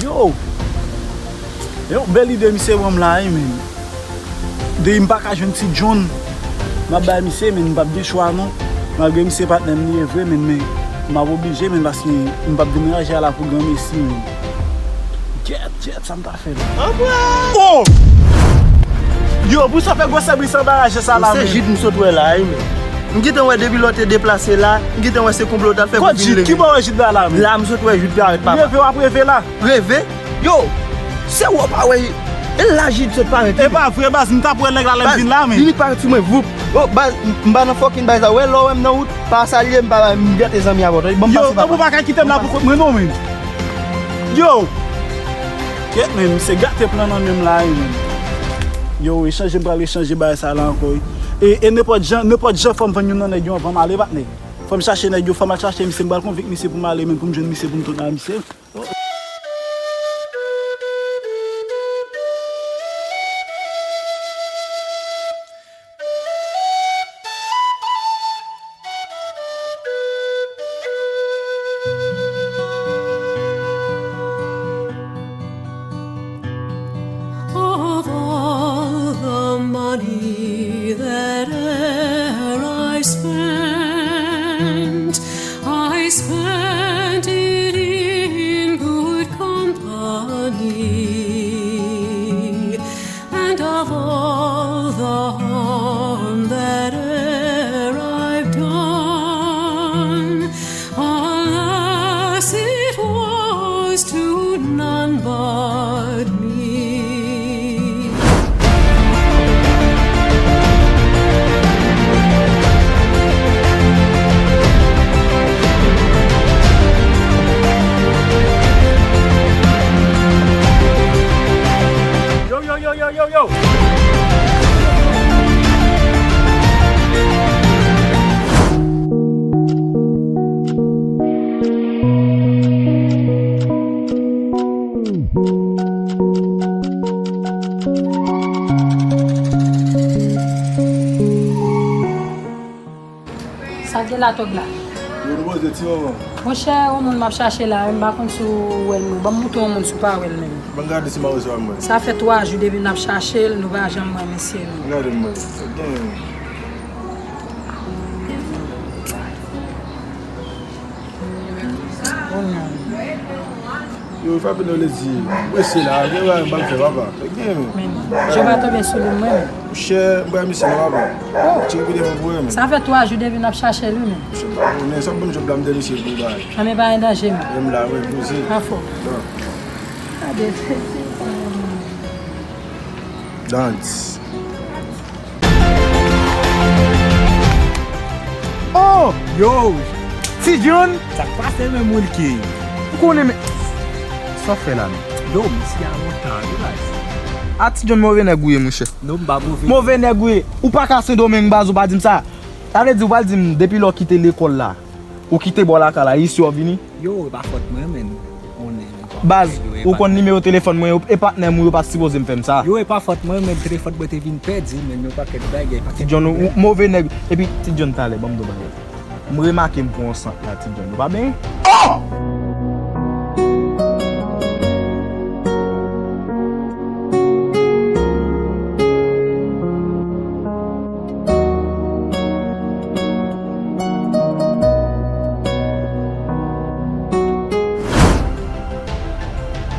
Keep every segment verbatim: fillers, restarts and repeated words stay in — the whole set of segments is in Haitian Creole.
Yo! Yon bèl ide misye ban m la, wi, men. Depi m pa ka jwenn Ti John, m ap bay misye, men m p ap gen chwa, non. Malgre misye patnè m li ye vre, men, men m ap oblije, men, paske m p ap demenaje a la pou granmesi, men. Gyèt, gyèt, sa m ta fè la. Oh! Yo, pou sa fè gwosè bri san baraje sa la, men. Se Jid m sot wè la, wi, men. M gentan wè depi lè w te deplase la, m gentan wè se konplo w t ap fè pou vin leve. Kot Jid? Ki bò wè Jid la, la, men? La, m sot wè Jid parèt, papa. Reve w ap reve la? Reve? Yo, se ou pa wè, e la Jid sot parèt, wi. E pa vre, baz, m t ap wè nèg la lè m vin la, men. Baz, li vin parèt sou mwen, voup. Yo, baz, m, m pa nan fucking bay sa. Wè, lè w wè m nan wout, pa salye m, pa, m gate zanmi avè w. Ban m pase, papa. Yo, tanpou pa ka kite m la pou kont mwen, non, men. Yo! Kèt, men, misye gate plan nan men m la, wi, men. Yo, echanje, m pral echanje bagay sa la ankò, wi. E, e nenpòt jan, nenpòt jan, fò m vann youn nan nèg yo anvan m ale, patnè. Fò m chache nèg yo, fò m al chache misye, m pral konvenk misye pou m ale, men, pou m jwenn misye, pou m tounen a misye. Of all the money that e'er I spent, I spent it in good company, and of all the harm that e'er I've done, alas, it was to none but me. Yo, yo, yo, yo, yo, yo. Sa k gen la, tòg la? Yo, nou poze ti moman. Monchè, yon moun m ap chache la, m pa konn si w wè l, non. Ban m montre yon moun si w pa wè l menm. Ban m gade si m pa resevwa l mwen. Sa fè twa jou depi n ap chache l, nou pa janm wè misye, non. Gade m mwen. Gen Yo, frape nan lezi. Mwen se la, gen bagay m pral fè, papa. Gen. Men, je pa tonbe sou li mwen menm. Monchè, m pral misye non, papa. Oh. Ti repete fò pou mwen. Sa fè twa jou depi n ap chache li, men. Monchè, pa konnen, sa m ban m jòb la, m te misye pou bagay. Anben, pa gen danje, men. Men m la, wi, poze. Pa fò. Bon. Gade. Dance. Oh! Yo! Ti John! Sa k pase menm, Wilky? Ou konnen men. Sa w fè la menm? Yo, misye a lontan, wi, baz. A, Ti John, move nèg ou ye, monchè. Non, m pa move. Move nèg ou ye. Ou pa ka Sendomeng, baz, ou pa di m sa. Sa vle di, ou pral di m, depi lè w kite lekòl la, ou kite bò lakay la, isi w ap vini? Yo, e pa fòt mwen, men. Baz, ou konn nimewo telefòn mwen, yo, e patnè m ou, yo pa t sipoze m fè m sa. Yo, e pa fòt mwen, men telefòn mwen te vin pèdi, men yon pakèt bagay, pakèt pwoblèm. Ti John, ou, ou move nèg. Epi, Ti John, talè, ban m di w bagay. M remake m pran yon sant la, Ti John. Ou pa benyen? Oh!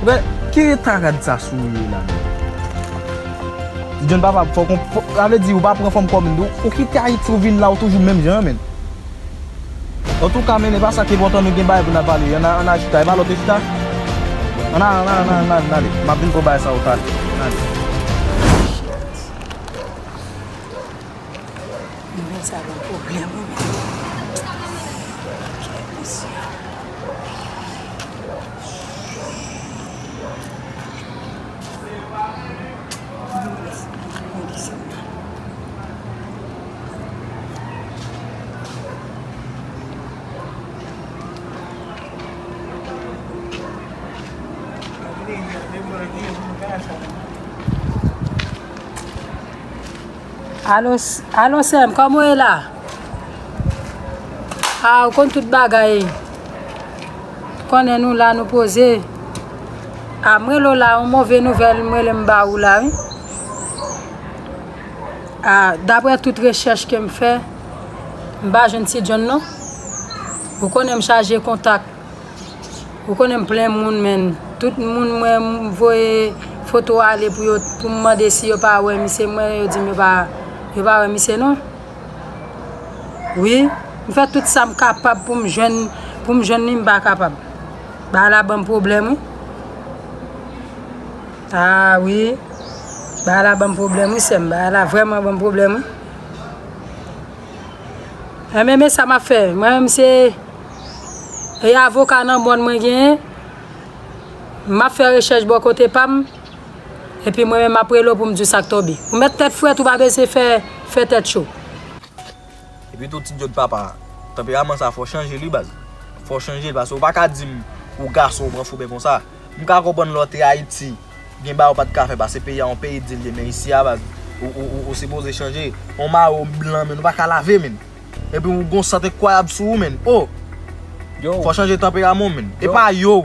Frè, ki eta rad sa sou ou ye la menm? Ti John, papa, fòk ou, fò, sa vle di ou pa pran fanm kòm, ou, ou kite Ayiti, ou vin la, ou toujou menm jan an, menm. Antouka, men, e pa sa ki enpòtan, nou gen bagay pou n ap pale. Ann a, ann a chita, e pa lè w te chita? Ann a, ann a, ann a, ann a, ann ale. M ap vin pran bagay sa yo talè. Ann ale. Nouvèl sa ban m pwoblèm, wi, men. Kèt, mesye. Alo, s-, alo, sè m, kòman w ye la? A, ou konn tout bagay. Konnen nou la, nou poze. A, m rele w la, yon move nouvèl, m rele m ba ou la, wi. A, daprè tout rechèch ke m fè, m pa jwenn Ti John, non. Ou konnen m chaje kontak. Ou konnen m plen moun, menn. Tout moun mwen, m voye foto ale pou yo, pou m mande si yo pa wè misye. Mwen, yo di m yo pa, yo pa wè misye, non. Wi, m fè tout sa m kapab pou m jwenn, pou m jwenn li, m pa kapab. Bagay la ban m pwoblèm, wi. A, wi. Bagay la ban m pwoblèm, wi, sè m. Bagay la vrèman ban m pwoblèm, wi. Enben, men sa m ap fè. Mwen menm, se, e avoka nan mòn mwen genyen. M ap fè rechèch bò kote pa m. Epi mwen menm, m ap rele w pou m di w sa k tonbe. Ou mèt tèt frèt, ou pa bezwen fè, fè tèt cho. Epi tou, Ti John papa, tanperaman sa, fò w chanje li, baz. Fò w chanje l, paske ou pa ka di m ou gason, ou pran fouben konsa. M ka konprann lè w te Ayiti, gen bagay ou pa t ka fè, paske peyi a yon peyi di l ye, men isi a, baz, ou, ou, ou, ou sipoze chanje. Yon mayo blan, men ou pa ka lave, men. Epi ou gon sant enkwayab sou ou, men. O! Yo. Fò w chanje tanperaman w, men. E pa yo.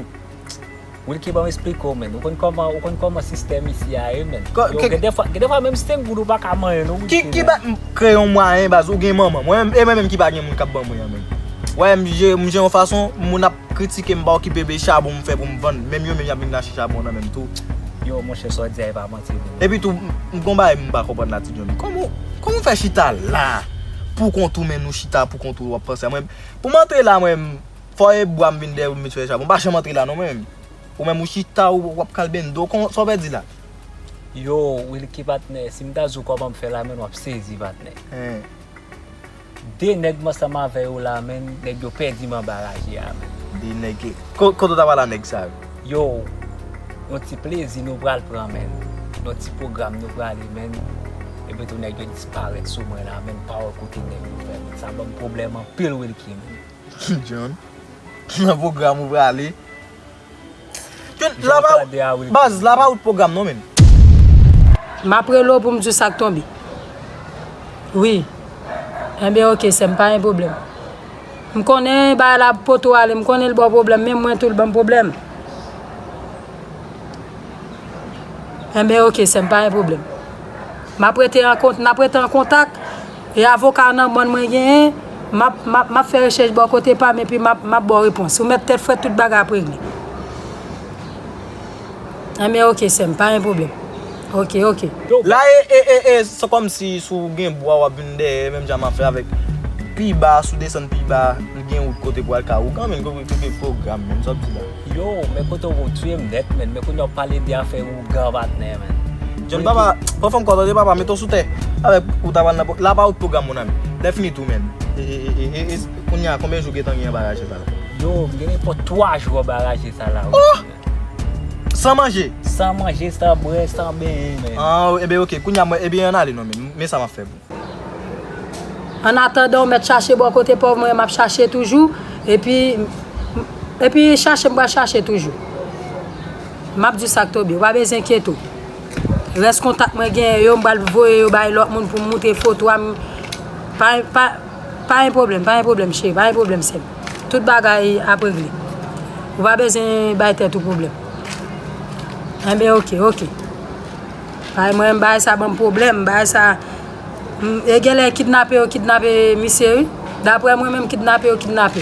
Wilky, ban m esplike w, men. Ou konn kòman, ou konn kòman sistèm isi a ye, men. Yo, gen de fwa, gen de fwa menm senk goud ou pa ka manyen, non, Wilky, men. Ki, ki ba m kreye yon mwayen, baz, ou gen manman. Mwen menm, e mwen menm ki pa gen moun k ap ban mwen an, men. Wè, m je, m je yon fason, moun ap kritike m, pa okipe, be chabon m fè pou m vann. Menm yo menm y ap vin rache chabon nan menm tou. Yo, monchè, sa w di a, e pa manti, non. Epi tou, m, m gon bagay m pa konprann la, Ti John. Kòman, kòman w fè chita la, pou kont ou, men nou chita pou kont ou, w ap panse a mwen. Pou m antre la, mwen, fò e bwa m vin dèyè pou m vin fè chabon. M pa janm antre la non, mwen menm. Ou menm ou chita, ou, w ap kalbendo, kòman, sa w pèdi la? Yo, Wilky patnè, si m ta di w kòman m fè la, menn, w ap sezi, patnè. Hen. De nèg m ansanm avè yo la, menn, nèg yo pèdi m anba raje a, menn. De nèg ki, ko-, kote w ta pale a nèg sa yo? Yo, yon ti plezi nou pral pran, menn. Yon ti pwogram nou prale, menn. Epi tou nèg yo disparèt sou mwen la, menn, pa wè kote nèg yo fè, menn. Sa ban m pwoblèm anpil, Wilky, menn. John, nan pwogram ou prale. John, la pa, baz, la pa wout pwogram non, menn. M ap rele w pou m di w sa k tonbe. Wi. Enben, oke, sè m, pa gen pwoblèm. M konnen bagay la poto ale, m konnen l ba w pwoblèm, men mwen tou l ban m pwoblèm. Enben, oke, sè m, pa gen pwoblèm. M ap rete an kont-, n ap rete an kontak. E avoka nan mòn mwen genyen, m ap, m ap, m ap fè rechèch bò kote pa m, epi m ap, m ap ba w repons. Ou mèt tèt frèt, tout bagay ap regle. Enben, oke, sè m, pa gen pwoblèm. Oke, oke. La, e, e, e, e, se kòmsi si w gen bwa, w ap vin dèyè, menm jan m ap fè avèk pi ba, si w desann pi ba, gen wout kote pou al ka ougan, men kote, kote pwogram, menm sa w ap di la. Yo, men kote w tye m nèt, men, men kounye a w pale de afè ougan, patnè, men. John, papa, pa fè m kò tande, papa, mete w sou tè. Avèk ou ta pral nan pwo-, la pa wout pwogram, mon ami. Lè fini tou, men. E, e, e, e, e, e, kounye a, konbyen jou gentan gen anba raje sa la? Yo, m gen nenpòt twa jou anba raje sa la, wi. Oh! San manje? San manje, san bwè, san benyen, men. Ah, enben, oke. Kounye a, mwen, ebyen, ann ale non, men, men sa m ap fè pou. An atandan, ou mèt chache bò kote pòv mwen, m ap chache toujou. Epi, epi chache, m pral chache toujou. M ap di w sa k tonbe, ou pa bezwen enkyete w. Rès kontak mwen genyen yo, m pral voye yo bay lòt moun pou m moutre foto a. M, pa, pa, pa gen pwoblèm, pa gen pwoblèm, cheri, pa gen pwoblèm, sè m. Tout bagay ap regle. Ou pa bezwen bay tèt ou pwoblèm. Enben, oke, oke. Bay mwen, bagay sa ban m pwoblèm, bagay sa, m, e genlè kidnape yo kidnape misye, wi. Daprè mwen menm, kidnape yo kidnape.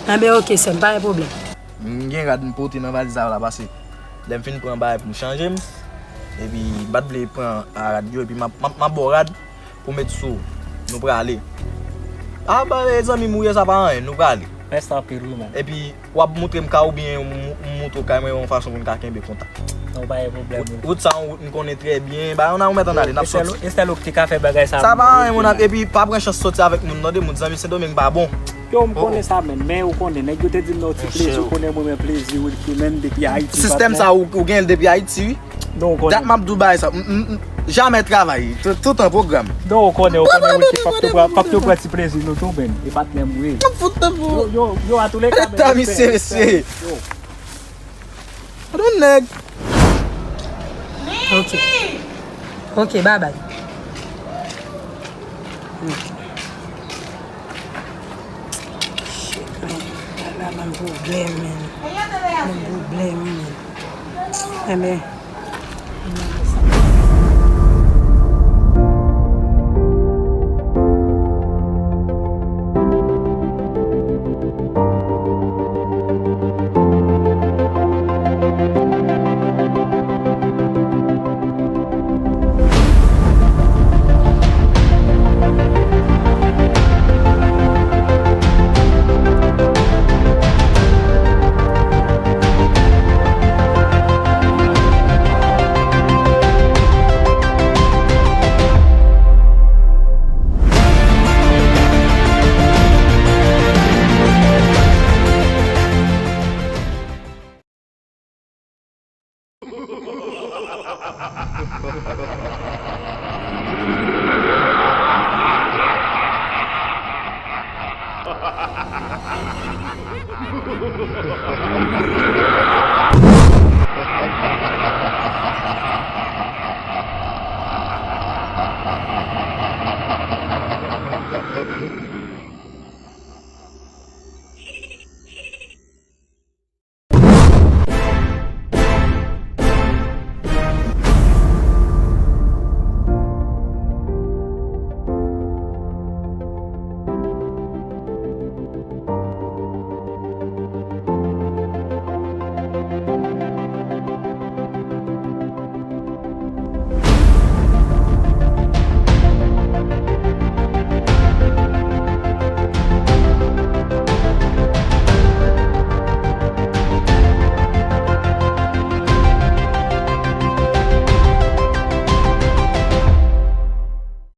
Enben, oke, sè m, pa gen pwoblèm. M gen rad m pote nan valiz sa yo la, pase lè m fin pran bagay pou m chanje m, epi m pa t vle pran a rad yo, epi m ap, m ap, m ap ba w rad pou met sou ou. Nou prale. A, ba, e zanmi m ou ye, sa pa anyen, nou prale. Mèsi anpil, wi, men. Epi, w ap moutre m kay ou byen, m, m moutre w kay mwen yon fason pou n ka kenbe kontak. Non, pa gen pwoblèm, wi. Wout sa, yon wout m konnen trè byen. Ba, ann, ou mèt ann ale, n ap sòti. Estèl, Estèl ou ki te ka fè bagay sa. Sa pa anyen, mon ami. Epi, pa pran chans sòti avèk moun, tande, moun zanmi Sendomeng pa bon. Yo, m konnen sa, men, men ou konnen, nèg yo te di m nan yon ti plezi, ou konnen mwen, men plezi, Wilky, men, depi Ayiti, sistèm sa, ou, ou gen l depi Ayiti, wi. Non, ou konnen. Dat m ap di w bagay sa. M, m, m, jamè travay. Tout, tout an pwogram. Non, ou konnen, ou konnen, Wilky, fòk nou pran, fòk nou pran ti plezi nou tou, men. E patnè m, wi. M fout nan pou. Yo, yo, yo, a tou le ka, men, respè, respè. Yo. Pardon, nèg. Ok. Ok, bye bye. Ok. Shit, man. Bagay la Nan pwoblèm, men. Nan pwoblèm, men. Enben,